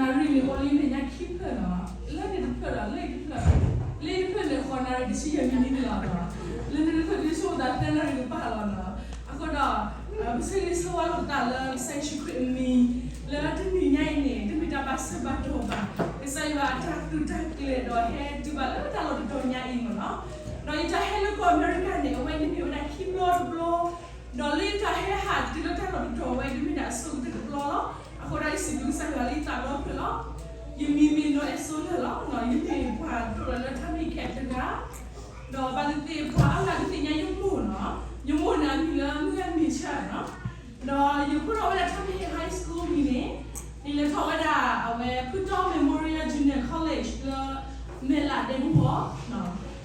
နၣ်ရံၣ်န့ၣ် အိၣ်လၢမဲာ်ညါခံဖျၢၣ်လီၤ. လၢန့ၣ်တဖျၢၣ်ဒီး လၢအံၤတဖျၢၣ်, လၢအံၤတဖျၢၣ်န့ၣ် ဃိးနၣ်ရံၣ်တဆံယဲၢ်မံးနံးန့ၣ်လီၤ. လၢန့ၣ်တဖျၢၣ်ဒ်ဆိကမိၣ်သးသၢနၣ်ရံၣ်ကပၢ်လီၤနီၤ. အဃိဒီး ပဆၢဂ့ၤဆၢဝါလိာ်ပသးလၢကစၢ်ယ့ၣ်ၡူးခရံာ်အမံၤ, လၢတနံၤညါအံၤန့ၣ် တမ့ၢ်တၢ်ဘၣ်ဆၢဘၣ်တီၢ်ဘၣ်, ကစၢ်ယွၤအတၢ်သူၣ်တၢ်ကျဲၤဒီးဟဲတုၤဘၣ်လၢတၢ်လီၢ်တတီၤညါအံၤမ့ၢ်နီၤ. ဒီးယတၢ်ဟဲလၢကီၢ်အမဲရကၤန့ၣ် အဝဲန့ၣ်မ့ၢ်ဝဲဒၣ်ခံဘျီတဘျီ, ဒီးလၢယတၢ်ဟဲဟးတုၤလၢတၢ်လီၢ်တတီၤဝဲ တမ့ၢ်ဒၣ်အဆိကတၢၢ်တဘျီလီၤ. အဃိဒီးယစံးဘျုးကစၢ်ယွၤလၢယသးဒီဖျၢၣ်လီၤ. ယမံၤမ့ၢ်နီၢ်အဲၣ်စိလၢၢ်လီၤ. ယမ့ၢ်ပှၤဒိၣ်လီၤလၢထါမ့ၢ်ခဲတဂၤ, ဒီးဘၣ်သ့ၣ်သ့ၣ်ပှၤအါဂၤကသ့ၣ်ညါယမိၢ်နီၤ. ယမိၢ်န့ၣ်အမံၤလၢမုၢ်ဂၤမ့ၢ်ဆၢနီၤ. ဒီးယဖျိထီၣ်ဝဲဒၣ်ထါမ့ၢ်ဟဲ high school မံၤန့ၣ်, ယလဲၤထီၣ်ဝဲဒၣ်အဝဲ ဖုတီ Memorial Junior College လၢ မဲၢ်လးဒဲကဝီၤ,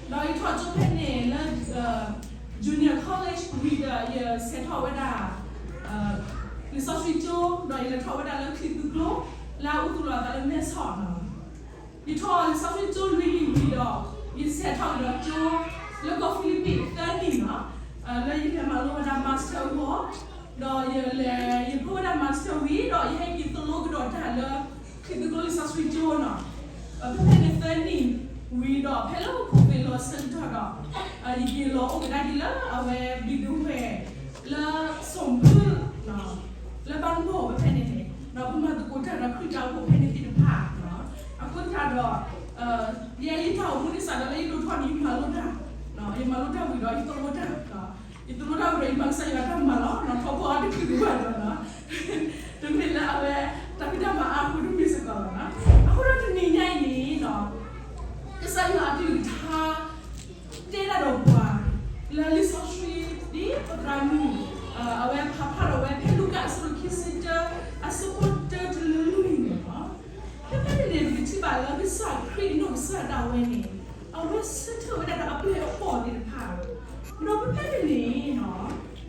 ဒီးယထီၣ်ကၠိဖဲန့ၣ်လၢ Junior College ဝံၤဒီး ယဆဲးထီၣ်ဝဲဒၣ် လံာ်စီဆှံကၠိ, ဒီးယလဲၤထီၣ်ဝဲဒၣ်လၢချံးသူကျိ, လၢအအိၣ်သူၣ်လီၤအသးလၢမဲၢ်ဆီးနီၤ. ယထီၣ်လံာ်စီဆှံကၠိလွံၢ်နံၣ်ဝံၤဒီး ယဆဲးထီၣ်ကဒီးကၠိ လၢကီၢ်ဖံလံးပံးသၢနံၣ်နီၤ, လၢယလဲၤမၤလိဝဲဒၣ် master အဂီၢ်, ဒီးယလဲၤ ယဖျိဝဲဒၣ် master ဝံၤဒီး ယဟဲက့ၤသိၣ်လိကဒီးတၢ်လၢ ချံးသူကျိလံာ်စီဆှံကၠိနီၤ. ဖဲဖဲန့ၣ်သၢနံၣ်ဝံၤဒီး ဖဲလၢခိၣ်သ့ၣ်လီၤဆၢကတီၢ်ဒီး ယက့ၤလီၤအိၣ်ကဒါက့ၤလၢအဝဲ ဘံၣ်ဒဝဲၢ် လၢစီၤဖု လၢဘၣ်မီၢ်ဝဲဖဲန့ၣ်န့ၣ်, ဒီးပမၤသကိးတၢ်ဒီးခရံာ်တၢ်အိၣ်ဖှိၣ်ဖဲန့ၣ်သ့ၣ်တဖၣ်, အဃိသတးဒီး ယဲယတၢ်အိၣ်မူန့ၣ်စးဒီးလၢယဒိၣ်ထီၣ်န့ၣ် ယမၤလိတၢ်, ယမၤလိတၢ်ဝံၤဒီးယသိၣ်လိတၢ်, ယသိၣ်လိတၢ်ဝံၤဒီးယမၤကစၢ်ယွၤတၢ်မၤလီၤ. ထီဘိအတချုးဘၣ်ဒီး တမ့ၢ်လၢအဝဲ တၢ်ဖံးတၢ်မၤအါအဃိတမ့ၢ်စ့ၢ်ကီးဘၣ်. အဃိဒီးတနံၤညါအံၤန့ၣ် ကစၢ်ယွၤအကလုၢ်ကထါ တဲဒၣ်ဒီးပှၤ လၢလံာ်စီဆှံ ဒ်ပသရၣ်မုၣ် အဝဲဖးဖျါထီၣ်ဝဲဖဲလူၤကၣ်အဆၢဒိၣ်ခံဆံတၢ အဆၢဖိတၢတုၤလၢလွံၢ်န့ၣ်, ဖဲဖဲန့ၣ်န့ၣ် ပကထံၣ်ဘၣ်လၢကစၢ်ခရံာ်အနီၢ်ကစၢ်ဒၣ်ဝဲန့ၣ် အဝဲ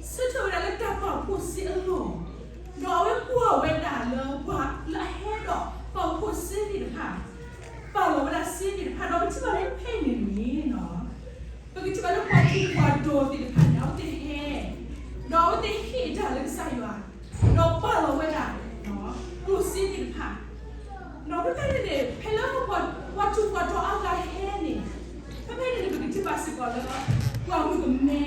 ဆၢထၢၣ်ဝဲဒၣ်ဒီးအပျဲၢ်အဘီၣ်သ့ၣ်တဖၣ်, ဒီးဖဲဖဲန့ၣ်န့ၣ် ဆၢထၢၣ်ဝဲဒၣ်လၢတၢ်ပာ်ဖှိၣ်စ့အလီၢ်, ဒီးအဝဲကွၢ်ဝဲဒၣ်လၢပှၤလၢအဟဲဒီးပာ်ဖှိၣ်စ့သ့ၣ်တဖၣ်, ပာ်လီၤဝဲဒၣ်စ့သ့ၣ်တဖၣ်, ဒီးပထံၣ်ဘၣ်လၢဖဲန့ၣ်န့ၣ် ပကထံၣ်ဘၣ်လၢပှၤထူးပှၤတီၤသ့ၣ်တဖၣ်န့ၣ် အဝဲသ့ၣ်ဟဲ, ဒီးအဝဲသ့ၣ်ဟ့ၣ်တၢ်လၢကစၢ်ယွၤ, ဒီးပာ်လီၤဝဲဒၣ် ကျိၣ်စ့သ့ၣ်တဖၣ်, ဒီးဖဲဖဲန့ၣ်န့ၣ် ဖဲလၢပှၤထူးပှၤတီၤအါဂၤဟဲန့ၣ်, ဖဲဖဲန့ၣ်န့ၣ် ပကထံၣ်ဘၣ်စ့ၢ်ကီးလၢ ပှၤမုၣ်ကမဲ,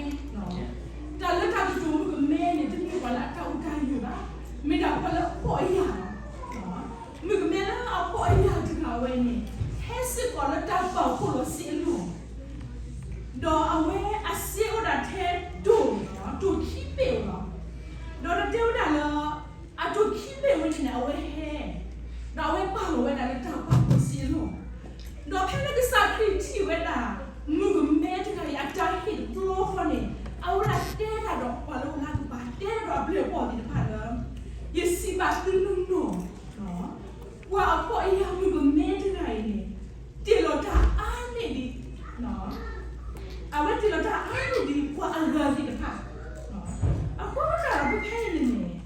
တၢ်လၢတၢ်ကတိၤမုၣ်ကမဲန့ၣ် တမ့ၢ်ပှၤလၢအတၢ်အိၣ်တၢ်ယိာ်ဘၣ်, မ့ၢ်ဒၣ်ပှၤလၢအဖှီၣ်အယာ်လီၤ. မုၣ်ကမဲလၢအဖှီၣ်အယာ်တဂၤဝဲန့ၣ် ဟဲစ့ၢ်ကီးလၢတၢ်ပာ်ဖှိၣ်လီၤစ့အလီၢ်, ဒီးအဝဲအစ့အိၣ်ဒၣ်ထဲတိၢ်, တိၢ်ခံဘ့ၣ်လီၤ. ဒီးတၢ်တဲဝဲဒၣ်လၢ အတိၢ်ခံဘ့ၣ်ဝဲန့ၣ်န့ၣ် အဝဲဟဲ, ဒီးအဝဲပာ်လီၤဝဲဒၣ်လၢတၢ်ပာ်ဖှိၣ်စ့အလီၢ်, ဒီးဖဲလၢကစၢ်ခရံာ်ထံၣ်ဝဲဒၣ် မုၣ်ကမဲတဂၤအံၤအတၢ်ဟ့ၣ်တဘျီဃီန့ၣ် အဝဲဒၣ်တဲတၢ်ဒီးပှၤလၢအလၤကပၤ တဲတၢ်ဒီးအပျဲၢ်အဘီၣ်သ့ၣ်တဖၣ်လၢ ယစံးဘၣ်သုနီၢ်နီၢ် ပှၤအဖှီၣ်အယာ်မုၣ်ကမဲတဂၤအံၤန့ၣ် တ့ၢ်လီၤတၢ်အါန့ၢ်ဒံး, အဝဲတ့ၢ်လီၤတၢ်အါန့ၢ်ဒံးပှၤအဂၤသ့ၣ်တဖၣ်, အဃိသတးဒီးဖဲဖဲန့ၣ်န့ၣ်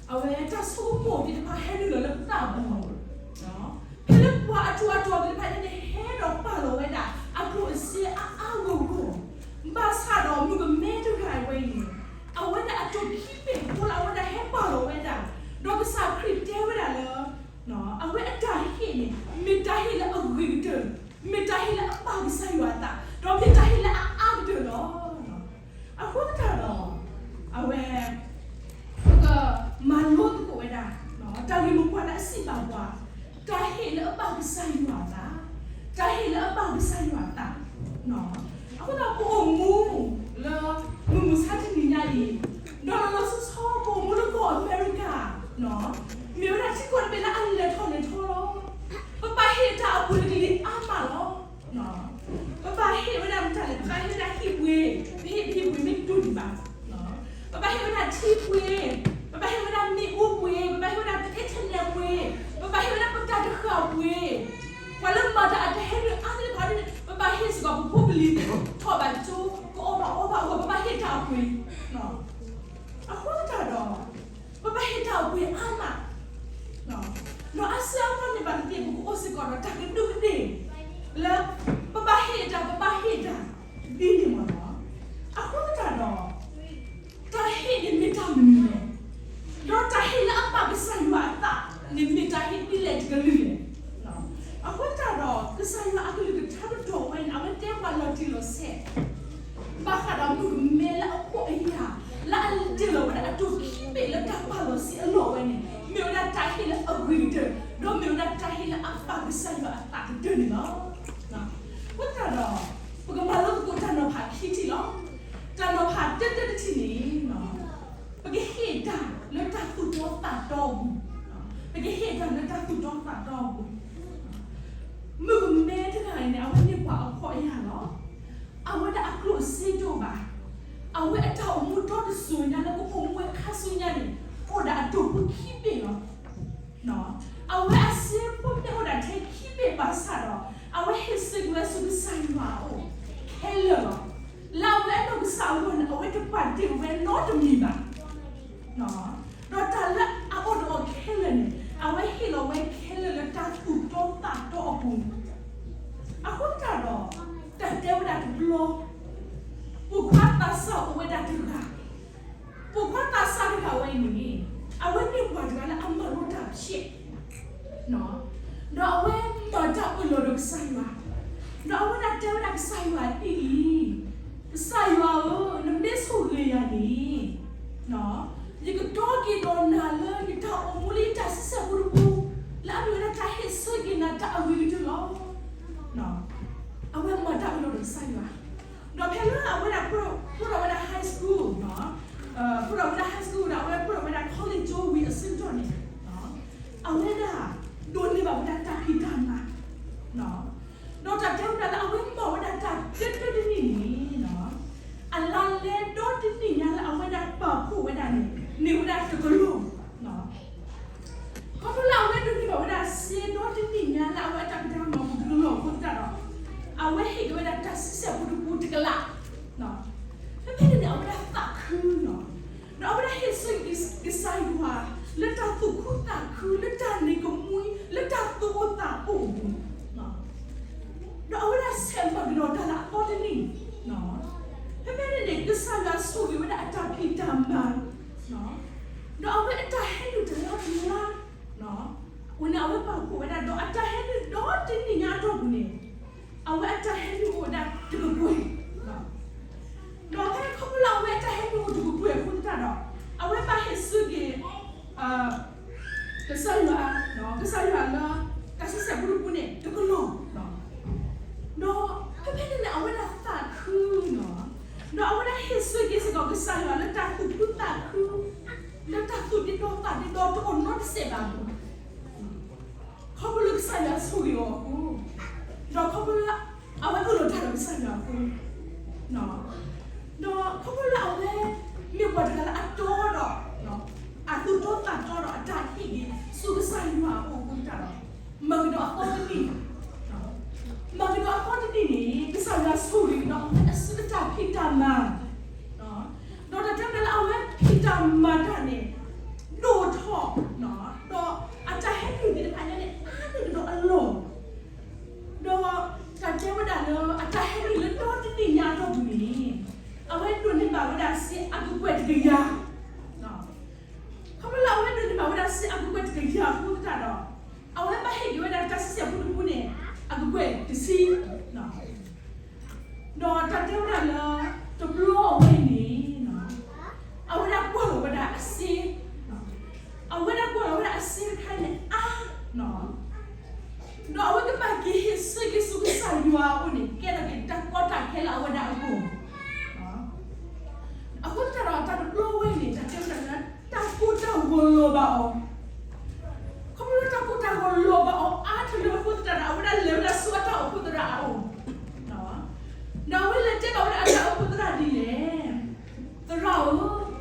အဝဲတၢ်ဆိကမိၣ်သ့ၣ်တဖၣ်ဟဲနုာ်လီၤလၢပသးပူၤ, ဖဲလၢပှၤအထူးအတီၤသ့ၣ်တဖၣ်န့ၣ် ဟဲဒီးပာ်လီၤဝဲဒၣ် အကျိၣ်အစ့အါအါဂီၢ်ဂီၢ်, ဘၣ်ဆၣ်ဒီးမုၣ်ကမဲတဂၤအံၤဝဲအံၤန့ၣ် အဝဲဒၣ်အတိၢ်ခံဘ့ၣ်ဃိလၢအဝဲဒၣ်ဟဲပာ်လီၤဝဲဒၣ်, ဒီးကစၢ်ခရံာ်တဲဝဲဒၣ်လၢ အဝဲအတၢ်ဟ့ၣ်န့ၣ် မ့ၢ်တၢ်ဟ့ၣ်လၢအဂ့ၤကတၢၢ်, မ့ၢ်တၢ်ဟ့ၣ်လၢအဘၣ်ကစၢ်ယွၤအသး, ဒီးမ့ၢ်တၢ်ဟ့ၣ်လၢအအါကတၢၢ်လီၤ. အဃိသတးဒီး အဝဲ ပကမၤလိသကိးဝဲဒၣ် တၢ်ဂ့ၢ်မိၢ်ပှၢ်လၢအစံးဘၣ်ပှၤ, တၢ်ဟ့ၣ်လၢအဘၣ်ကစၢ်ယွၤအသး, တၢ်ဟ့ၣ်လၢအဘၣ်ကစၢ်ယွၤအသး, အဃိသတးပအိၣ်မူလၢ မုၢ်မဆါတနံၤညါအံၤ, ဒီးလီၤလီၤဆီဆီပအိၣ်မူလၢကီၢ်အမဲရကၤ, မ့ၢ်ဝဲဒၣ်ထံကီၢ်တဘ့ၣ်လၢအလဲၤထီၣ်လဲၤထီလီၤ. ပဘၣ်ဟ့ၣ်တၢ်အပှ့ၤကလံၤအါမးလီၤ. ပဘၣ်ဟ့ၣ်ဝဲဒၣ်မတၤလဲၣ်, ပဘၣ်ဟ့ၣ်ဝဲဒၣ်ဟံၣ်ပှ့ၤ, ပဟ့ၣ်ပဟံၣ်ပှ့ၤမ့ၢ်တဒိၣ်ဒံးဘၣ်, ပဘၣ်ဟ့ၣ်ဝဲဒၣ်ထံပှ့ၤ, ပဘၣ်ဟ့ၣ်ဝဲဒၣ်မ့ၣ်အူပှ့ၤ, ပဘၣ်ဟ့ၣ်ဝဲဒၣ်ပ internet ပှ့ၤ, ပဘၣ်ဟ့ၣ်ဝဲဒၣ်ပတၢ်တဃၣ်ပှ့ၤ, ပှၤလၢမၤတၢ်အတဟဲနုာ်အါသ့ၣ်တဖၣ်န့ၣ် ပဘၣ်ဟ့ၣ်စ့ၢ်ကီးပဖိပလံၤ ထီၣ်ဘၣ်ကၠိ ကအီၣ်ဘၣ်အီဘၣ်အဂီၢ် ပဘၣ်ဟ့ၣ်တၢ်အပှ့ၤ, အဃိသတးဒီး ပဘၣ်ဟ့ၣ်တၢ်အပှ့ၤအါမး, ဒီးအါစုအါဘျီန့ၣ်ဘၣ်သ့ၣ်သ့ၣ် ပကအိၣ်စ့ၢ်ကီးဒီးတၢ်ကဒူးကဒ့ၣ် လၢ ပဘၣ်ဟ့ၣ်တၢ် ပဘၣ်ဟ့ၣ်တၢ် ဒ်န့ၣ်မ့ၢ်လီၤ. အဃိသတးဒီး တၢ်ဟ့ၣ်န့ၣ်မ့ၢ်တၢ်မနုၤလဲၣ်, ဒီးတၢ်ဟ့ၣ်လၢအဘၣ်ကစၢ်ယွၤအသးန့ၣ် မ့ၢ်တၢ်ဟ့ၣ်ဒ်လဲၣ်တကလုာ် ဆဲး ဘၣ်ဃးဒီးမုၣ်ကမဲလၢအခိၣ်အယာ် လၢအတ့ၢ်လီၤဝဲဒၣ်အတိၢ်ခံဘ့ၣ်လၢတၢ်ပာ်လီၤဆံးအလီၢ်ဝဲန့ၣ် မ့ၢ်ဝဲဒၣ်တၢ်ဟ့ၣ်လၢအဂ့ၤကတၢၢ် ဒီးမ့ၢ်ဝဲဒၣ်တၢ်ဟ့ၣ်လၢအပာ်ကစၢ်ယွၤအသးကတၢၢ်န့ၣ်လီၤ. အဃိသတးဒီး ပကမၤလိသကိးတၢ်နီၤဖးခံထံၣ်လီၤ. တၢ်နီၤဖးတၢတၢတထံၣ်န့ၣ် ပကဟ့ၣ်တၢ်လၢတၢ်သူၣ်တီသးတီအပူၤ, ပကဟ့ၣ်တၢ်လၢတၢ်သူၣ်တီသးတီအပူၤ မုၣ်ကမဲတဂၤအံၤန့ၣ် အဝဲမ့ၢ်ပှၤအဖှီၣ်အယာ်လီၤ. အဝဲဒၣ်အကျိၣ်အစ့တအိၣ်ဘၣ်. အဝဲအတၢ်အိၣ်မူတီတစိၤညါလၢကအိၣ်မူဝဲခါဆူညါန့ၣ် အိၣ်ဒၣ်အတိၢ်ဖိခံဘ့ၣ်လီၤ. အဝဲအစ့ဖိမ့ၢ်အိၣ်ဒၣ်ထဲခံဘ့ၣ်ဘၣ်ဆၣ်ဒီး အဝဲဟ့ၣ်ဆၢက့ၤဝဲဆူကစၢ်ယွၤအအိၣ်ခဲလၢာ်လီၤ. လၢအဝဲအနီၢ်ကစၢ်အဂီၢ်န့ၣ် အဝဲတပာ်တ့ၢ်ဝဲနီတမံၤဘၣ်. ဒီးတၢ်လၢအအိၣ်ဒီးအီၤခဲလၢာ်န့ၣ် အဝဲဟ့ၣ်လီၤဝဲခဲလၢာ်လၢတၢ်သူၣ်တီသးတီအပူၤန့ၣ် အဃိသတးဒီး တၢ်တဲဝဲဒၣ်တဘျီ ပိာ်ခွါသးစၢ်အိၣ်ဝဲဒၣ်တဂၤ, ပိာ်ခွါသးစၢ်တဂၤဝဲအံၤန့ၣ် အဝဲမ့ၢ်ပှၤတဂၤလၢအမၤလိတၢ်ဖျဲး ဒီးအဝဲမၤတၢ်အၢၣ်လီၤဒီးကစၢ်ယွၤ, ဒီးအဝဲဒၣ်တဲဝဲဒၣ်ကစၢ်ယွၤဒ်အံၤ, ကစၢ်ယွၤဧၢ, နမ့ၢ်ဆိၣ်ဂ့ၤယၤန့ၣ် ယကတီက့ၤဒီးနၤလၢယတၢ်အိၣ်မူလၢယတၢ်ဆံဆဲၣ်ဖိတဖိ, လၢအမ့ၢ်ဝဲဒၣ်တၢ်ဟ့ၣ်ဆၢက့ၤနၤတၢ်အဂ့ၤကတၢၢ်လီၤ. အဝဲမၤတၢ်အၢၣ်လီၤဒီးကစၢ်ယွၤ, ဒီးဖဲလၢအဝဲဒၣ်ဖျိထီၣ်ဝဲဒၣ် high school, ဖျိထီၣ်ဝဲဒၣ် high school ဒီး အဝဲဖျိထီၣ်ဝဲဒၣ် college ကၠိဝံၤအဆၢကတီၢ်န့ၣ် အဝဲဒၣ်ဒိးန့ၢ်ဘၣ်ဝဲဒၣ်တၢ်ဖံးတၢ်မၤ, ဒီးတၢ်တဲဝဲဒၣ်လၢအဝဲမၤဝဲဒၣ်တၢ်တၢတၢတနံၣ်န့ၣ် အလါလဲဒီတနံၣ်ညါလၢအဝဲဒၣ်ပာ်ဖှိၣ်ဝဲဒၣ်န့ၣ် န့ၢ်ဝဲဒၣ်တကလီၢ် ခီဖျိလၢအဝဲဒိးန့ၢ်ဘၣ်ဝဲဒၣ်စ့ဒီတနံၣ်ညါလၢအဝဲအတၢ်ဖံးတၢ်မၤအပူၤတကလီၢ်အဃိသတးဒီး အဝဲဟ့ၣ်က့ၤဝဲဒၣ်တၢ်ဆံဆဲၣ်ဖိတဖိတကလး, ဖဲဖဲန့ၣ်န့ၣ် အဝဲဒၣ်သးခုနီၤ, ဒီးအဝဲဒၣ်ဟ့ၣ်ဆၢက့ၤကစၢ်ယွၤ လၢတၢ်သူၣ်ခုသးခု လၢတၢ်နံၤကမှံ လၢတၢ်သူၣ်အိၣ်သးအိၣ်အပူၤ ဒီးအဝဲဒၣ်ဆဲးမၤကဒီးတၢ်လၢအသီတနံၣ်, ဖဲဖဲန့ၣ်န့ၣ် ကစၢ်ယွၤဆိၣ်ဂ့ၤဝဲဒၣ်အတၢ်ဖံးတၢ်မၤ, ဒီးအဝဲအတၢ်ဟဲနုာ်တလါတလါ, အဝဲန့ၣ်အဝဲပာ်ဖှိၣ်ဝဲဒၣ်ဒီးအတၢ်ဟဲနုာ်ဒီတနံၣ်ညါအတီၢ်ပူၤန့ၣ် အဝဲအတၢ်ဟဲနုာ်အိၣ်ဝဲဒၣ်တကပှဲၤ, ဒီးဖဲခီဖျိလၢအဝဲအတၢ်ဟဲနုာ်အိၣ်တကပှဲၤအဃိသတးဒီး အဝဲဘၣ်ဟ့ၣ်ဆၢက့ၤ ကစၢ်ယွၤ, ကစၢ်ယွၤလၢ တၢ်ဆံဆဲၣ်ဖိတဖိန့ၣ် တကလီၢ်, ဒီးဖဲဖဲန့ၣ်န့ၣ် အဝဲဒၣ်သးခုနီၤ, ဒီးအဝဲဒၣ်ဟ့ၣ်ဆၢက့ၤစ့ၢ်ကီးကစၢ်ယွၤလၢတၢ်သူၣ်ခုသးခု, လၢတၢ်သူၣ်ဒ့ဒီသးဒ့ဒီတအိၣ်နီတစဲးဘၣ်အပူၤ ခီဖျိလၢကစၢ်ယွၤဆိၣ်ဂ့ၤအီၤအဃိ, ဒီးခီဖျိလၢ အဝဲအၢၣ်လီၤတၢ်ဒီးကစၢ်ယွၤအဃိ, ဒီးခီဖျိလၢအဝဲ မ့ၢ်ပှၤတဂၤလၢအတီဒီး အသူၣ်တီသးတီဒီးအတၢ်ဟ့ၣ်ဂ့ၤ ဆူကစၢ်ယွၤအအိၣ်အဃိသတးဒီး မၤကဒီးအသီတနံၣ်, မၤကဒီးအသီတနံၣ်န့ၣ် ကစၢ်ယွၤဆိၣ်ဂ့ၤကဒီးအဝဲအစုအတၢ်ဖံးတၢ်မၤ ဒီးတၢ်တဲဝဲဒၣ်လၢအဝဲဖံးတၢ်မၤတၢ်န့ၣ် ဒိၣ်ထီၣ်, ဒီးအတၢ်ဟဲနုာ်သ့ၣ်တဖၣ်ညါန့ၣ် အါန့ၢ်ကဒီးအလီၢ်, ဒီးတၢ်တဲဝဲဒၣ်လၢအတၢ်ဟဲနုာ်လၢဒီတနံၣ်ညါအတီၢ်ပူၤန့ၣ် အဝဲဒိးန့ၢ်ဘၣ်ဝဲဒၣ်စ့အကကွဲၢ်တကယၤ ခီဖျိလၢအဝဲဒိးန့ၢ်ဘၣ်ဝဲဒၣ်စ့အကကွဲၢ်တကယၤအဃိသတးဒီး အဝဲဘၣ်ဟ့ၣ်က့ၤဝဲဒၣ်တၢ်ဆံဆဲၣ်ဖိတဖိန့ၣ် အကကွဲၢ်တဆံ, ဒီးတၢ်တဲဝဲဒၣ်လၢ တဘျီအဝဲအံၤန့ၣ် အဝဲဒၣ်ကွၢ်လီၤဝဲဒၣ်အစ့, အဝဲဒၣ်ကွၢ်လီၤဝဲဒၣ်အစ့တခါန့ၣ်အါ ဒီးအဝဲကဘၣ်က့ၤဟ့ၣ်ဆၢက့ၤဆူကစၢ်ယွၤအအိၣ်န့ၣ် ကဲထီၣ်က့ၤတၢ်ကီတၢ်ခဲလၢအဝဲဒၣ်အဂီၢ် အဃိသတးဒီးတၢ်တဘျီဝဲအံၤန့ၣ် တၢ်တဲဝဲဒၣ်လၢ တၢ်ကိၢ်တၢ်ဂီၤလီၤဘၣ်အီၤ, ခီဖျိလၢတၢ်ကိၢ်တၢ်ဂီၤလီၤဘၣ်အီၤအါတလၢအဃိသတးဒီး အဝဲဒၣ်လဲၤဝဲဒၣ်ဆူအတၢ်အိၣ်ဖှိၣ်သရၣ်အအိၣ်, ဒီးအဝဲလဲၤတဲဘၣ်ဝဲဒၣ်အတၢ်အိၣ်ဖှိၣ်သရၣ်ဒ်လဲၣ်, သရၣ်ဧၢ,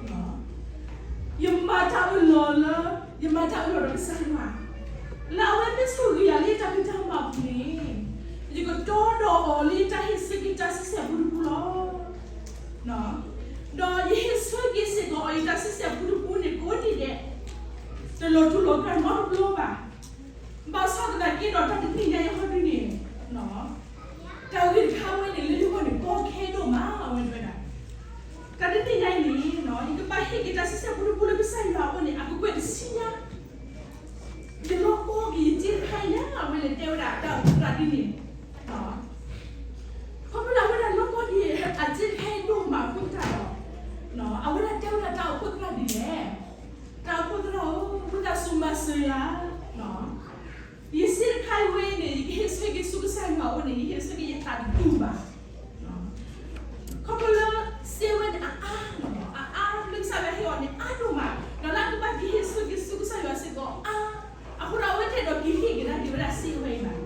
ယမၤတၢ်အၢၣ်လီၤလၢ ယမၤတၢ်အၢၣ်လီၤဒီးကစၢ်ယွၤ လၢအဝဲမ့ၢ်ဆိၣ်ဂ့ၤယၤလၢယတၢ်ဖံးတၢ်မၤအပူၤန့ၣ် ယကတီဒီးအီၤလၢယတၢ်ဟ့ၣ်ဆၢက့ၤတၢ်ဆံဆဲၣ်ဖိတဖိလီၤ. ဒီးယဟ့ၣ်ဆၢက့ၤစ့ၢ်ကီးအီၤ ယတၢ်ဆံဆဲၣ်ဖိတဖိန့ၣ် ကိးနံၤဒဲး တလီၤထူလီၤကၢ်နီတဘျီဘၣ်. ဘၣ်ဆၣ်သနာ်က့ဒီး တၢ်တနံၣ်ညါအံၤဟီဒုန့ၣ် တၢ်ဂ့ၢ်တခါဝဲန့ၣ် လၢယဂီၢ်န့ၣ် ကီခဲဒိၣ်မး အဝဲတဲဝဲဒၣ် တၢ်တနံၣ်ညါအံၤန့ၣ် ယကဘၣ်ဟ့ၣ်က့ၤတၢ်ဆံဆဲၣ်ဖိတဖိလၢကစၢ်ယွၤအအိၣ်န့ၣ် အကကွဲၢ်တဆံညါ ယလီၤကီက့ၤယစ့တခါအံၤညါ အဝဲလဲၤတဲဝဲဒၣ်တၢ်အိၣ်ဖှိၣ်သရၣ်ဒ်န့ၣ်, ခီဖျိလၢအဝဲဒၣ်လီၤကီ ကစၢ်ယွၤအအိၣ်န့ၣ် ယဟ့ၣ်ဆၢက့ၤယသးတတူၢ်ဘၣ်. ခီဖျိလၢစ့ဝဲန့ၣ်အအါ, အအါလၢကစၢ်ယွၤဟ့ၣ်အီၤန့ၣ် အါဒိၣ်မး, ဒီးလၢအကဘၣ်က့ၤဟ့ၣ်ဆၢက့ၤဆူကစၢ်ယွၤစ့ၢ်ကီးအါ, အဃိဒီးအဝဲတအဲၣ်ဒိးက့ၤဟ့ၣ်က့ၤဒၣ်က့ၤဝဲဒၣ်စ့ဝဲအံၤဘၣ်.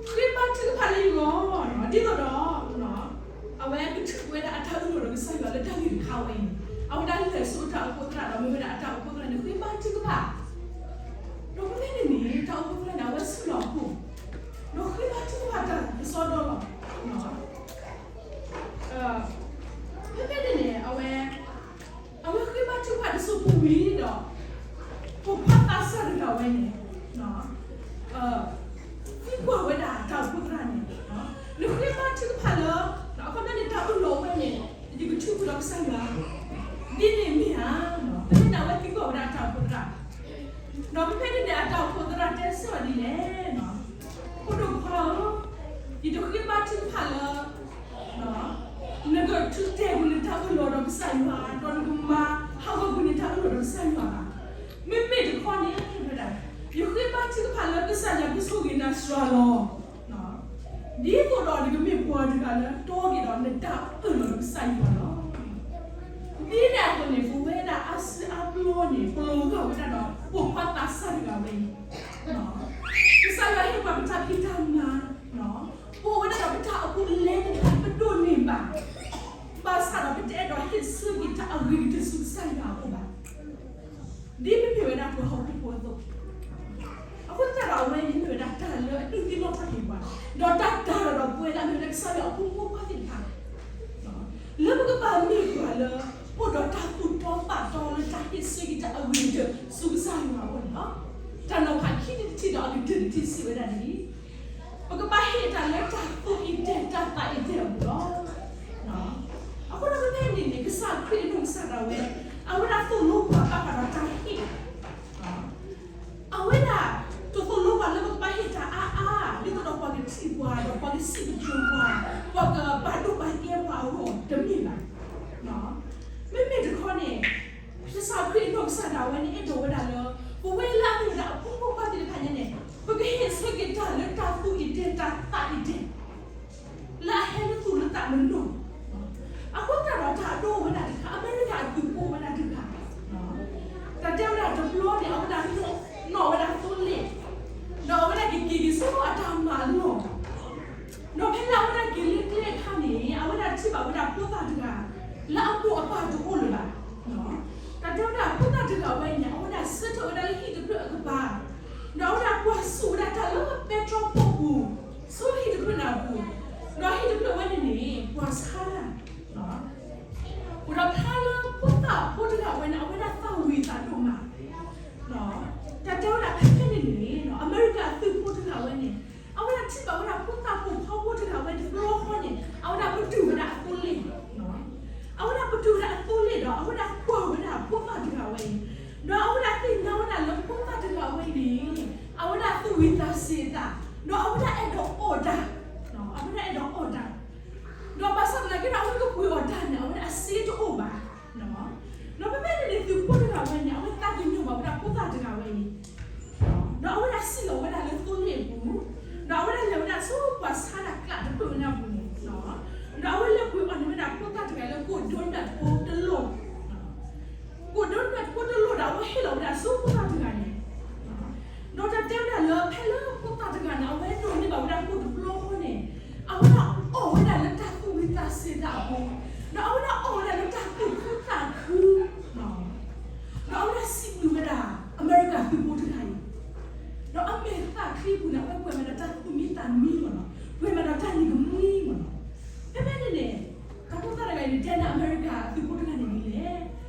ဃ့ဘါထုကဖၣ်လၢယဂီၢ်, ဒ်သိးဒီး အဝဲကထုးကွံာ်ဝဲဒၣ်အတၢ်အၢၣ်လီၤဒီးကစၢ်ယွၤလၢတၢ်ဂ့ၢ်တခါဝဲအံၤ, အဝဲဒၣ်လဲၤဆူအတၢ်အိၣ်ဖှိၣ်သရၣ်ဒီးမ့ၢ်ဝဲဒၣ်အတၢ်အိၣ်ဖှိၣ်သရၣ်န့ၣ် ဃ့ဘါထုကဖၣ်, ဒီးဖဲန့ၣ်န့ၣ် တၢ်အိၣ်ဖှိၣ်သရၣ်န့ၣ် အဝဲဆူၣ်လီၤအခိၣ်, ဒီးဃ့ဘါထုကဖၣ်တၢ်ကစီဒီလီၤ. ဖဲဖဲန့ၣ်န့ၣ် အဝဲ အဝဲဃ့ဘါထုကဖၣ်တစိၢ်ဖိဝံၤဒီး ပိာ်ခွါသးစၢ်တဂၤဝဲန့ၣ် သံကွၢ်ဝဲဒၣ်တၢ်အိၣ်ဖှိၣ်သရၣ်န့ၣ်, နဃ့ဘါထုကဖၣ်လၢ အခီပညီန့ၣ် တၢ်အၢၣ်လီၤဝဲန့ၣ် ယကထုးကွံာ်ဒီးကစၢ်ယွၤ ဒ်န့ၣ်မ့ၢ်ဧါ. ဖဲန့ၣ်အဝဲသံကွၢ်ဝဲဒၣ်တၢ်အိၣ်ဖှိၣ်သရၣ်, ဒီးဖဲဖဲန့ၣ်န့ၣ် အတၢ်အိၣ်ဖှိၣ်သရၣ်တဲစ့ၢ်ကီးဒ်လဲၣ်, ဖိဒိၣ်ခွါဧၢ, ယတဃ့ဘါထုကဖၣ်လၢ နကထုးတဲာ်ကွံာ်နတၢ်အၢၣ်လီၤဒီးကစၢ်ယွၤ ဒီးနကမၤဟးဂီၤကွံာ်နတၢ်အၢၣ်လီၤဒီးကစၢ်ယွၤဘၣ်. မ့မ့ၢ်တခီန့ၣ် ယဃ့ဘါထုကဖၣ်လၢကစၢ်ယွၤကဆိၣ်ဂ့ၤနၤစှၤလီၤ, ဒ်သိးဒီးနကမ့ၢ်ပှၤတဂၤလၢတီက့ၤဒီးနတၢ်အၢၣ်လီၤဒီးကစၢ်ယွၤလီၤ. ဒ်န့ၣ်အသိးန့ၣ် ပဝဲဒၣ်အါစုအါဘျီန့ၣ် ပလီၤဂာ်ဝဲဒၣ်ဒီးပိာ်ခွါသးစၢ်တဂၤဝဲအံၤ, ကစၢ်ယွၤဟ့ၣ်ပှၤပတၢ်ဖံးတၢ်မၤ, ပအိၣ်ဝဲဒၣ်ဒီးပတၢ်အိၣ်ဖှိၣ်လဲၤတဖၣ် ပဒိးန့ၢ်ဘၣ်, ဘၣ်ဆၣ်ဒီးပတအဲၣ်ဒိးဟ့ၣ်ဆၢက့ၤတၢ်အဂ့ၤကတၢၢ်ဆူကစၢ်ယွၤအအိၣ်ဘၣ်. ဒ်ပမ့ၢ်ဝဲဒၣ်ပှၤဟီၣ်ခိၣ်ဖိအသိး, အဃိသတးဒီးအဝဲန့ၣ်မ့ၢ်ဝဲဒၣ်တၢ်လၢအဒုးသ့ၣ်နီၣ်ထီၣ်က့ၤပှၤ, ဒီးတၢ်တၢ်ဒီးဒီးပဝဲဒၣ်မ့ၢ်ဝဲဒၣ်ကစၢ်ယွၤအဖိမုၣ်ဖိခွါသ့ၣ်တဖၣ် လၢပကဘၣ်မ့ၢ်ပှၤလၢ အိၣ်ဒီးတၢ်သူၣ်တီသးတီလၢတၢ်ဟ့ၣ်ဆၢက့ၤတၢ်အဂ့ၤကတၢၢ်ဆူကစၢ်ယွၤအအိၣ်န့ၣ်လီၤ. တၢ်နီၤဖးခံထံၣ်တထံၣ်ဒီးအကတၢၢ်တထံၣ်စံးဝဲဒၣ်ဒ်အံၤ, ပကဘၣ်ဟ့ၣ်တၢ်လၢတၢ်သူၣ်အံၤတဲာ်တၢ်သးအံၤတဲာ်အပူၤလီၤ. အဃိဒီးဖဲဖဲန့ၣ်န့ၣ် ကစၢ်ခရံာ်အနီၢ်ကစၢ်ဒၣ်ဝဲ အဝဲဒၣ်သိၣ်လိပှၤဘၣ်ဃးဒီးတၢ်ဟ့ၣ် အဝဲဒၣ်တသိၣ်လိပှၤလၢပကဘၣ်ဟ့ၣ်တၢ်အါအါ ဒ်သိးဒီးပှၤကထံၣ်ပှၤ ဒီးပှၤကစံးကတိၤပှၤ ပှၤကဘၣ်ဒိဘၣ်ကဲပှၤအဂီၢ်တမ့ၢ်ဘၣ်. မ့မ့ၢ်တခီန့ၣ် ကစၢ်ခရံာ်အနီၢ်ကစၢ်ဒၣ်ဝဲန့ၣ် အဲၣ်ဒိးဝဲဒၣ်လၢ ပဝဲလၢအမ့ၢ်ဝဲဒၣ်အဖိမုၣ်ဖိခွါသ့ၣ်တဖၣ်ညါန့ၣ် ပကဟ့ၣ်ဆၢက့ၤတၢ်လၢတၢ်သူၣ်အံၤတဲာ်တၢ်သးအံၤတဲာ် လၢအဟဲလၢသူၣ်လၢသးမနီၤ အဃိသတးဒီးတၢ်အဒိဝဲဒၣ်တခါ အမဲရကၤအသုးဖိဝဲဒၣ်တဂၤ တၢ်တဲဝဲဒၣ်တဘျီန့ၣ် အဝဲဒၣ်နီၣ်ဝဲဒၣ်သိလ့ၣ် ဒီးအဝဲဒၣ်ကက့ၤက့ၤဆူအတၢ်မၤအလီၢ် ဒီးဖဲလၢအဝဲဒၣ်က့ၤလၢကျဲအခါန့ၣ် အဝဲဒၣ်ထံၣ်ဘၣ်ဝဲဒၣ်ဖိသၣ်တဂၤ လၢအမိၢ်အပၢ်တအိၣ်လၢၤဘၣ် တၢ်တဲဝဲဒၣ်ဖိသၣ်တဂၤဝဲန့ၣ် အဝဲဒၣ်ဆၢထၢၣ်ဝဲဒၣ်လၢဟံၣ်တဖျၢၣ်အကပၤ ဒီးအဝဲဒၣ်ကွၢ်ဆူၣ်ဝဲဒၣ်တၢ်လၢပဲတြီဖိပူၤ ဆူဟံၣ်တဖျၢၣ်န့ၣ်အပူၤ ဒီးဟံၣ်တဖျၢၣ်ဝဲန့ၣ်န့ၣ် ပှၤဆါတၢ် အိၣ်ဒီးဖျါလၢဖိသၣ်ဖိတဂၤဝဲန့ၣ် အဝဲဒၣ်သၣ်ဝံၤသးဒိၣ်မး တၢ်တဲဝဲဒၣ်ဖဲဖဲန့ၣ်န့ၣ် အမဲရကၤအသုးဖိတဂၤဝဲန့ၣ် အဝဲဒၣ်ထံၣ်ဘၣ်ဝဲဒၣ်ဖိသၣ်ပိာ်ခွါဖိတဂၤဝဲတဘျီဃီန့ၣ် အဝဲဒၣ်ပတုာ်ဝဲဒၣ်အသိလ့ၣ် အဝဲဒၣ်ပတုာ်ဝဲဒၣ်အသိလ့ၣ်ဒီး အဝဲဒၣ်ကွၢ်ဝဲဒၣ်ဖိသၣ်တဂၤဝဲအံၤ ဒီးအဝဲဒၣ်သ့ၣ်ညါဝဲဒၣ်လၢဖိသၣ်တဂၤဝဲအံၤန့ၣ် အဝဲဒၣ်သူၣ်ဝံၤသးစ့ၤအသး ဒီးအဝဲဒၣ်အဲၣ်ဒိးအီၣ်တၢ် အဝဲဒၣ်အဲၣ်ဒိးအီၣ်တၢ် ဒီးဘၣ်ဆၣ်သနာ်က့ဒီး အဝဲကပှ့ၤအီၣ်တၢ်န့ၣ် အဝဲဒၣ်အစ့တအိၣ်ဘၣ် ဒီးဖဲဖဲန့ၣ်န့ၣ် သုးဖိတဂၤဝဲန့ၣ် အဝဲသးကညီၤဘၣ်ဝဲဒၣ်ဖိသၣ်တဂၤဝဲအံၤ ဒီးအဝဲဒၣ်စံၣ်လီၤဝဲဒၣ်လၢသိလ့ၣ်အပူၤ ဒီးအဝဲဒၣ်လဲၤဝဲဒၣ်ဆူပှၤဆါတၢ်ကျးတဖျၢၣ်ဝဲန့ၣ်အပူၤန့ၣ် ဒီးအဝဲလဲၤပှ့ၤအီၣ်န့ၢ်ဝဲဒၣ်ဖိသၣ်တဂၤလၢကိၣ်ဒိနၢၣ်ဖိတလိၣ် ကိၣ်ဒိနၢၣ်ဖိတလိၣ်ဒီး အဝဲဟ့ၣ်လီၤဝဲဒၣ်ဆူဖိသၣ်တဂၤန့ၣ် ဒီးတၢ်တဲဝဲဒၣ်လၢဖဲလၢဖိသၣ်တဂၤန့ၣ် အဝဲဒိးန့ၢ်ဘၣ်ဝဲဒၣ်ကိၣ်တဘျီဃီန့ၣ် အဝဲဒၣ်အီၣ်ဝဲဒၣ်လၢတၢ်သူၣ်ဝံၤသးစ့ၤသးအပူၤ ဒီးအဝဲဒၣ်အီၣ်ဝဲဒၣ်လၢတၢ်သူၣ်ခုသးခု ဒီးအဝဲဒၣ်စံးဘျုးဝဲဒၣ် အမဲရကၤသုးဖိတဂၤအံၤ ဒီးအမဲာ်သၣ်ချံအပူၤန့ၣ် အဝဲပှဲၤမးဒီးတၢ်သူၣ်မံသးမံမ့ၢ်နီၤ, ပှဲၤမးဒီးတၢ်နံၤကမှံမ့ၢ်နီၤ, ဖဲဖဲန့ၣ်န့ၣ် တၢ်ဖိသၣ်တဂၤအံၤန့ၣ် တဲန့ၢ်အမဲရကၤသုးဖိတဂၤန့ၣ်ဒ်လဲၣ်,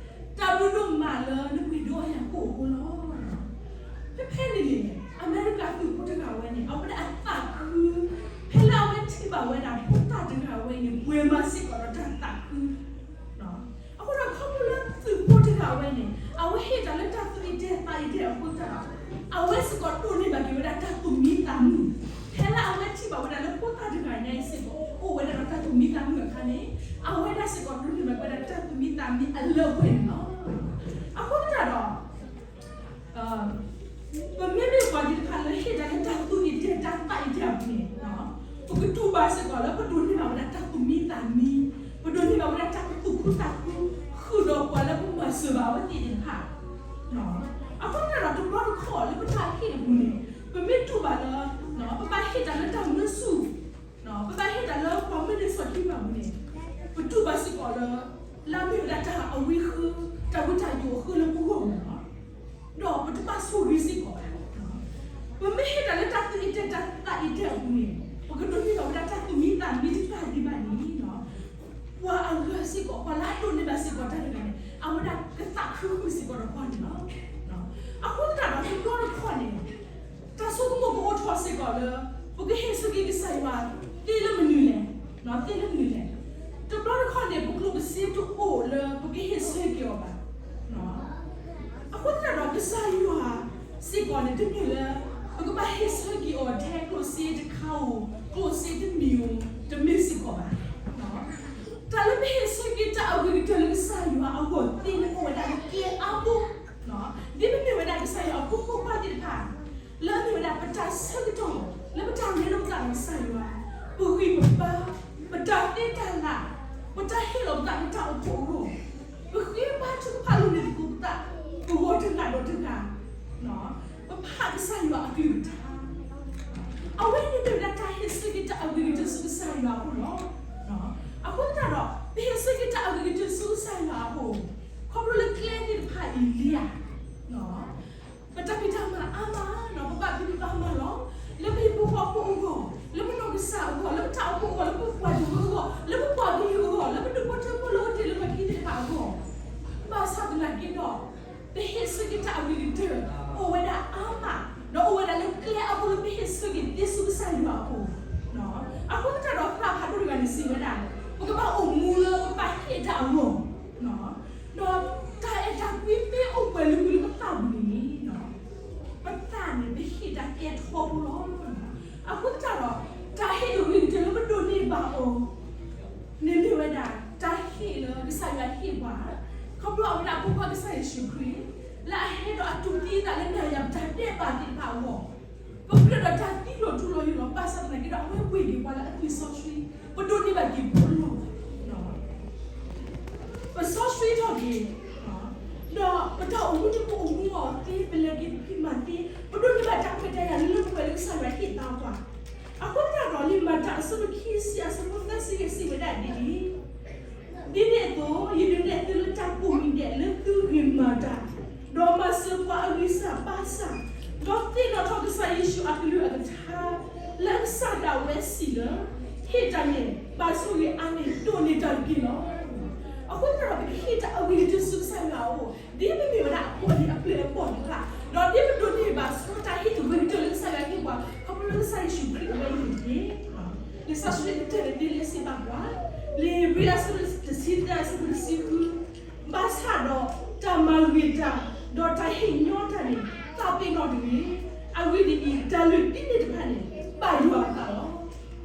တၢ်ဘျုးဒိၣ်မးလၢနပှ့ၤဒိးယၤကိၣ်အဃိလီၤ. ဖဲဖဲန့ၣ်န့ၣ် အမဲရကၤသုးဖိတဂၤဝဲန့ၣ် အဝဲဒၣ်အသးခု, ဖဲလၢအဝဲထံၣ်ဘၣ်ဝဲဒၣ်ဖိသၣ်တဂၤဝဲန့ၣ် ပှဲၤမးစ့ၢ်ကီးဒီးတၢ်သးခု အဃိဒီးခီဖျိလၢသုးဖိတဂၤဝဲန့ၣ် အဝဲဟ့ၣ်တၢ်လၢတၢ်သူၣ်အံၤတဲာ်သးအံၤတဲာ်အဃိသတးဒီး အဝဲစ့ၢ်ကီးဒိးန့ၢ်ဘၣ်က့ၤဝဲဒၣ်တၢ်သူၣ်မံသးမုာ်, ဖဲလၢအဝဲထံၣ်ဘၣ်ဝဲဒၣ်လၢဖိသၣ်တဂၤညါအံၤစ့ၢ်ကီး အိၣ်ဝဲဒၣ်ဒီးတၢ်သူၣ်မံသးမုာ်အခါန့ၣ် အဝဲဒၣ်စ့ၢ်ကီးဒိးန့ၢ်ဘၣ်က့ၤဝဲဒၣ်တၢ်သူၣ်မံသးမုာ်အလၢအပှဲၤန့ၣ်လီၤ. အဃိသတးဒီး ပမ့မ့ၢ် န့ၣ် ပကတူၢ်ဘၣ်စ့ၢ်ကီးလၢပဒိးန့ၢ်ဘၣ်ဝဲဒၣ်တၢ်သူၣ်မံသးမံ, ပဒိးန့ၢ်ဘၣ်ဝဲဒၣ်တၢ်သူၣ်ခုသးခု ဃုာ်ဒီးပှၤလၢပမၤစၢၤဘၣ်အဝဲသ့ၣ်သ့ၣ်တဖၣ်. အဃိသတးဒီးတဘျီတခီၣ်လၢပတၢ်ဟ့ၣ်အပူၤန့ၣ် ပမ့ၢ်တူၢ်ဘၣ်လၢ ပဘၣ်ဟ့ၣ်တၢ်လၢတၢ်မၢဆူၣ်, ပဘၣ်ဟ့ၣ်တၢ်လၢပှၤမၢန့ၢ်စီၤခံဘၣ်ပူၤန့ၣ် ပတူၢ်ဘၣ်စ့ၢ်ကီးလၢ လၢအမ့ၢ်ဝဲဒၣ်တၢ်အဝံဃၢ, တၢ်ဝံတၢ်ယိးအဃၢလၢပဂီၢ်မ့ၢ်နီၤ. ဒီးပတဘၣ်ဆိၣ်ဂ့ၤစ့ၢ်ကီးဘၣ်. ပမ့ၢ်ဟ့ၣ်တၢ်လၢတၢ်သူၣ်အ့ၣ်တဲာ်တၢ်သးအ့ၣ်တဲာ်အပူၤန့ၣ် ပကဒိးန့ၢ်ဘၣ်ဝဲဒၣ်တၢ်သူၣ်မံသးမံတက့ၢ်ဒံးဘၣ်န့ၣ် ပှၤအဂၤစ့ၢ်ကီး ပှၤလၢအဒိးန့ၢ်ဘၣ်စ့ၢ်ကီးတၢ်တဂၤန့ၣ် အဝဲဒၣ်ကသးခုဃုာ်စ့ၢ်ကီးဒီးပှၤန့ၣ်လီၤ. အဃိသတးဒီးတဘျီတခီၣ်န့ၣ် တၢ်ဆိကမိၣ်ကအိၣ်ထီၣ်စ့ၢ်ကီးလၢ ပကဟ့ၣ်ဆၢက့ၤကစၢ်ယွၤသ့လၢမနုၤလဲၣ်, သ့လၢမနုၤလဲၣ်. တဘျီတခီၣ်န့ၣ် ပကျိၣ်ပစ့တအိၣ်လၢပကဟ့ၣ်ဆၢက့ၤအီၤဘၣ်. အဃိသတးဒီးကစၢ်ယွၤစ့ၢ်ကီးန့ၣ် တမ့ၢ်လၢ ပကဘၣ်ဟ့ၣ်ဆၢက့ၤအီၤထဲကျိၣ်စ့တခါဧိၤ, ကျိၣ်စ့တမံၤဧိၤ, တမ့ၢ်စ့ၢ်ကီးဘၣ်. တၢ်လၢပဟ့ၣ်ဆၢက့ၤတၢ်အဂ့ၤကတၢၢ်လၢကစၢ်ယွၤအဂီၢ်သ့န့ၣ် အိၣ်ဝဲဒၣ်လၢကျဲအါဘိ, ဒ်ပမ့ၢ်ဝဲဒၣ်ကစၢ်ယွၤအဖိမုၣ်ဖိခွါသ့ၣ်တဖၣ် လၢအမ့ၢ်ဝဲဒၣ်ပတၢ်ဆၢကတီၢ် လၢပတၢ်လဲၤလိာ်ပသးဒီးကစၢ်ယွၤ, ပဂံၢ်ပဘါ, ပတၢ်သ့တၢ်လၢ်, ပတၢ်ဟ့ၣ်လီၤပသးလၢတၢ်အိၣ်ဖှိၣ်အဂီၢ်, ပဃ့ဘါထုကဖၣ်လိာ်န့ၢ်သကိးပသး ပဂီၢ်တဂၤဒီးတဂၤ, ပဖးကစၢ်ယွၤအကလုၢ်ကထါ အဝဲန့ၣ်မ့ၢ်ဝဲဒၣ်တၢ်ဟ့ၣ်ဆၢက့ၤတၢ်အဂ့ၤကတၢၢ်ဆူကစၢ်ယွၤအအိၣ်လီၤ. အဃိသတးဒီး ပဟ့ၣ်ဆၢက့ၤတၢ်အဂ့ၤကတၢၢ်ဆူကစၢ်ယွၤအအိၣ်, ခီဖျိလၢကျဲသ့ၣ်တဖၣ်အံၤလံဧါ, ပတၢ်ဖံးတၢ်မၤအါမး, ပဘၣ်ဖံးဘၣ်မၤလီၤ, လၢပဟံၣ်ဖိဃီဖိအဂီၢ်, လၢပနီၢ်ကစၢ်အဂီၢ်, လၢပတၢ်အိၣ်ဖှိၣ်အဂီၢ်, လၢပပှၤကလုာ်အဂီၢ်, လၢပပှၤကလုာ်အဂီၢ်, လၢပဒူၣ်ဖိထၢဖိလၢအအိၣ်တ့ၢ်လၢပှၤခံသ့ၣ်တဖၣ်အဂီၢ်, ဘၣ်ဆၣ်သနာ်က့ဒီး ပဟ့ၣ်ဆၢက့ၤတၢ်အဂ့ၤကတၢၢ် အိၣ်ဝဲဒၣ်အါမး, ဒီးအိၣ်ဝဲဒၣ်လၢကျဲအါဘိလၢပဟ့ၣ်ဆၢက့ၤသ့ဆူကစၢ်ယွၤအအိၣ်. အဃိသတးဒီးသရၣ်ဖးဒိၣ်တဂၤန့ၣ်စံးဝဲဒၣ်, ပကဘၣ်အိၣ်မူလၢပဘၣ်ဟ့ၣ်တၢ်အဂီၢ်, ဒီးတၢ်အဲၣ်တၢ်ကွံမ့ၢ်အိၣ်ပှဲၤလၢပသးပူၤန့ၣ် ပသးန့ၣ် ပဟ့ၣ်တၢ်ကဲထီဘိလီၤ. အဃိသတးဒီး တၢ်ဟ့ၣ်အဂ့ၤကတၢၢ်လၢပဒိးန့ၢ်ဘၣ်အီၤ န့ၣ်မ့ၢ်ဝဲဒၣ် တၢ်ဟ့ၣ်လၢကစၢ်ယွၤဟ့ၣ်ပှၤ, ခီဖျိအဝဲဒၣ်အဖိခွါကစၢ်ယ့ၣ်ၡူးခရံာ် လၢအဟဲဒီးအတူၢ်သံအသးလၢနၤယၤပတၢ်ဒဲးဘးသ့ၣ်တဖၣ်အဂီၢ်, ပကြၢးဒီးတၢ်သံလီၤထူလီၤယိာ်လီၤ, ဘၣ်ဆၣ်သနာ်က့ဒီး အဝဲပှ့ၤက့ၤပှၤလၢအသွံၣ်စီဆှံ, ပဒိးန့ၢ်ဘၣ်က့ၤပှၤလီၤ. ပစီဆှံထီၣ်က့ၤ, ဒီးပတၢ်အိၣ်မူတမံၤအိၣ်မူအီၤသ့, ပလဲၤက့ၤပဖံးမၤသ့, ပဒိးန့ၢ်ဘၣ်တၢ်ခွဲးတၢ်ယာ်လၢလၢပှဲၤပှဲၤလၢကစၢ်ယွၤဟ့ၣ်သါပှၤ. အဃိသတးဒီးလံာ်မၤတၢ်အဆၢဒိၣ်ခံဆံအဆၢဖိသၢဆံယဲၢ်စံးဝဲဒၣ်ဒ်အံၤ, ဒ်န့ၣ်အသိး ယဒုးနဲၣ်သုလၢတၢ်ကိးမံၤဒဲးလၢသုဂံၢ်မၤတၢ်, ဒီးမၤစၢၤပှၤအဂံၢ်စၢ်ဘါစၢ်, ဒီးသ့ၣ်နီၣ်ထီၣ်ကစၢ်ယ့ၣ်ၡူးအကလုၢ်အကထါ, လၢကစၢ်ဒၣ်ဝဲစံးလၢ ဟ့ၣ်တၢ်န့ၣ် ဘၣ်ဆိၣ်ဂ့ၤအါန့ၢ်ဒိၣ်န့ၢ်တၢ်တက့ၢ်လီၤ. အဃိသတးဒီးပကဟ့ၣ်တၢ်အဂ့ၤကတၢၢ်ဆူကစၢ်ယွၤအအိၣ်, ဒ်ပမ့ၢ်ဝဲဒၣ်အဖိအလံၤအပျဲၢ်အဘီၣ်သ့ၣ်တဖၣ်, ဒီးဒ်ပဒိးန့ၢ်ဘၣ်ဆိတၢ်ဟ့ၣ်အဂ့ၤကတၢၢ်လၢကစၢ်ယွၤဟ့ၣ်ပှၤ ခီဖျိလၢကစၢ်ယ့ၣ်ၡူးခရံာ်အဝဲအံၤန့ၣ်တက့ၢ်. လံာ်စီဆှံကတၢၢ်န့ၣ်ဒ်လဲၣ်စံးဘၣ်ပှၤ, လံာ်ဧ့ၤဘြံၤအဆၢဒိၣ်တဆံသၢအဆၢဖိတဆံဃု, ဘၣ်ဆၣ်ဒီးတၢ်မၤဂ့ၤတၢ်, ဒီးတၢ်ဟ့ၣ်ညီတၢ်န့ၣ် သးပ့ၤနီၣ်တဂ့ၤ. အဂ့ၢ်ဒ်အံၤ, တၢ်လုၢ်ဒ်န့ၣ်တဖၣ်န့ၣ် ဘၣ်ယွၤအသးလီၤ.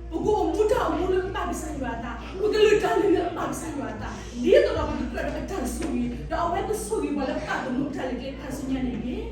ပကအိၣ်မူတၢ်အိၣ်မူလၢအဘၣ်ကစၢ်ယွၤအသး, ပကလုၢ်တၢ်လုၢ်လၢအဘၣ်ကစၢ်ယွၤအသး, ဒ်သိးဒီးပကကြၢးဒီးပတၢ်ဆိၣ်ဂ့ၤ, ဒီးအဝဲကဆိၣ်ဂ့ၤပှၤလၢပသးသမူအတၢ်လဲၤကျဲခါဆူညါန့ၣ်တက့ၢ်.